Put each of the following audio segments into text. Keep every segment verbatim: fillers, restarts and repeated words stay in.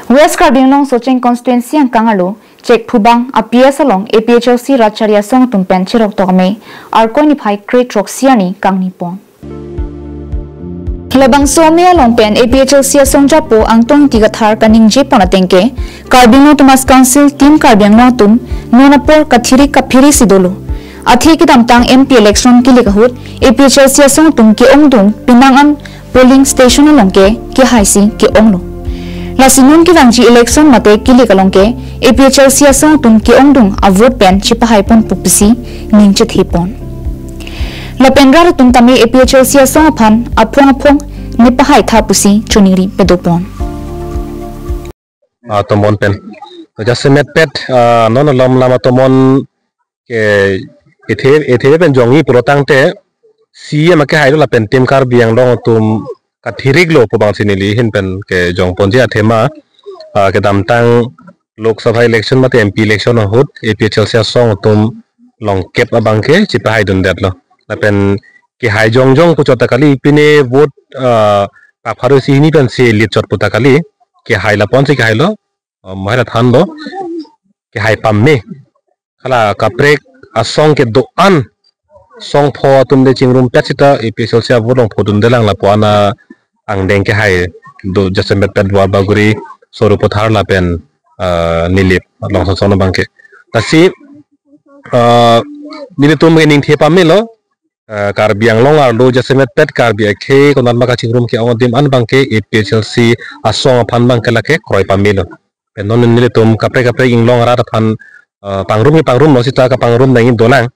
West Karbi Anglong Socheng constituency angkang arlo Chekphubang a P S along A P H L C rat chari asong atum pen cherok tokme Arkoi niphai kre throksi arni kangni pon. Labangso ame along pen A P H L C asong japo Angtong Ingti Kathar kaningje pon ateng ke Karbi Anglong Autonomous Council Team Karbi Anglong atum non apor kathirik kaphere si dolo. Athe kedamtang M P election kilik ahut A P H L C asong atum ke-ongdung penang an polling station along ke kehai si ke-onglo. Lasi non kevangji election mate kilik along ke A P H L C asong atum ke-ongdung a vote pen chepahai ponpo pusi ning chethe pon. Lapen rat atum tame A P H L C asong aphan aphong aphong nepahai tha pusi choningri pedo pon. Ah, tomon pen. To jasemet pet, ah, non alom lam atomon ke ethe, ethe pen jongji pulo tangte C E M akehailo lapen Team Karbi Anglong atum kathirik lo pu bang si neli ahin pen kejong ponji athema, ah, kedamtang Lok Sabha election mate M P election ahut A P H L C asong atum longkep abang ke chepahai dundetlo. Lapen kehai jongjong puchot ta kali, pine vote, ah, pharo isi hini pen si lead chot pu ta kali, kehai lapu an si kehailo, ah, mahai la thanlo, kehai pame. Hala kaprek asong kedo-an song pho atum de chingrum pet sita A P H L C a vote longpho dundelang lapu an angdeng kehai do jasemet pet Duar Bagori, Sarupathar lapen, ah, Nilip along song song abang ke. Lasi, ah, nelitum ke ningthe pamelo, ah, Karbi Anglong arlo jasemet pet Karbi akhei konat ma kachingrum ke-ong adim an abang ke A P H L C asong aphan abang ke lake kroi pamelo. Pen non nelitum kaprek kaprek inglong arat aphan, ah, pangrum ke pangrumlo sita kapangrum nangji dolang.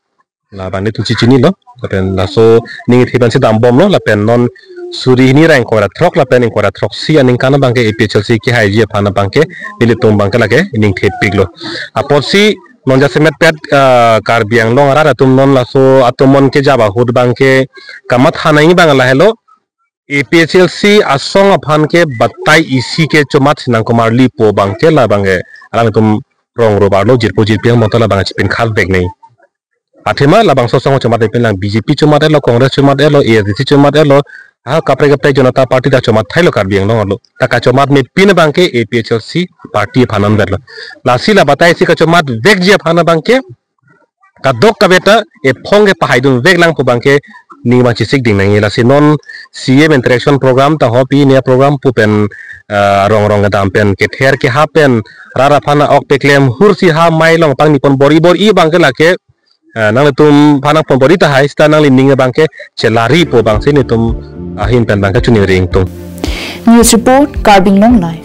Labang nelitum si chinilo. Lapen laso ningthe pen si dambomlo. Lapen non suri hini ra ingkoi ra throk lapen ingkoi ra throksi aningkan abang ke A P H L C kehaiji aphan abang ke nelitum abang ke lake ningthepiklo. Apotsi non jasemet pet, ah, Karbi Anglong arat atum non laso atomon kejap ahut abang ke kamatha nangji abang lahelo. A P H L C asong aphan ke batai isi ke chomat si nangkomarli pu abang ke labang ke alangtum rong ro arlo jirpo jirpi angbong ta labang chipin khas bek nei. Athema labangso asong chomat mepin lang, B J P chomat etlo, Congress chomat etlo, A S D C chomat etlo, ha kaprek kaprek Janata Party ta chomat thailo Karbi Anglong arlo. Ta kachomat mepin abang ke A P H L C party aphan anvetlo. Lasi la batai isi kachomat vekji aphan abang ke kadokave ta ephong kepahai dunveklang pu abang ke ning abang chesik ding nangji. Lasi non C E M interaction program ta ho pine program pu pen, ah, rong rong kedam pen kether kehap pen rat aphan ok peklem hur si ha mai long pangni pon bor-i bor-i abang ke lake, ah, nanglitum aphan nangpon bor-i tahai sita nanglining abang ke chelari pu abang si nelitum ahin pen abang ke choningri ingtung. News report, Karbi Anglong Live.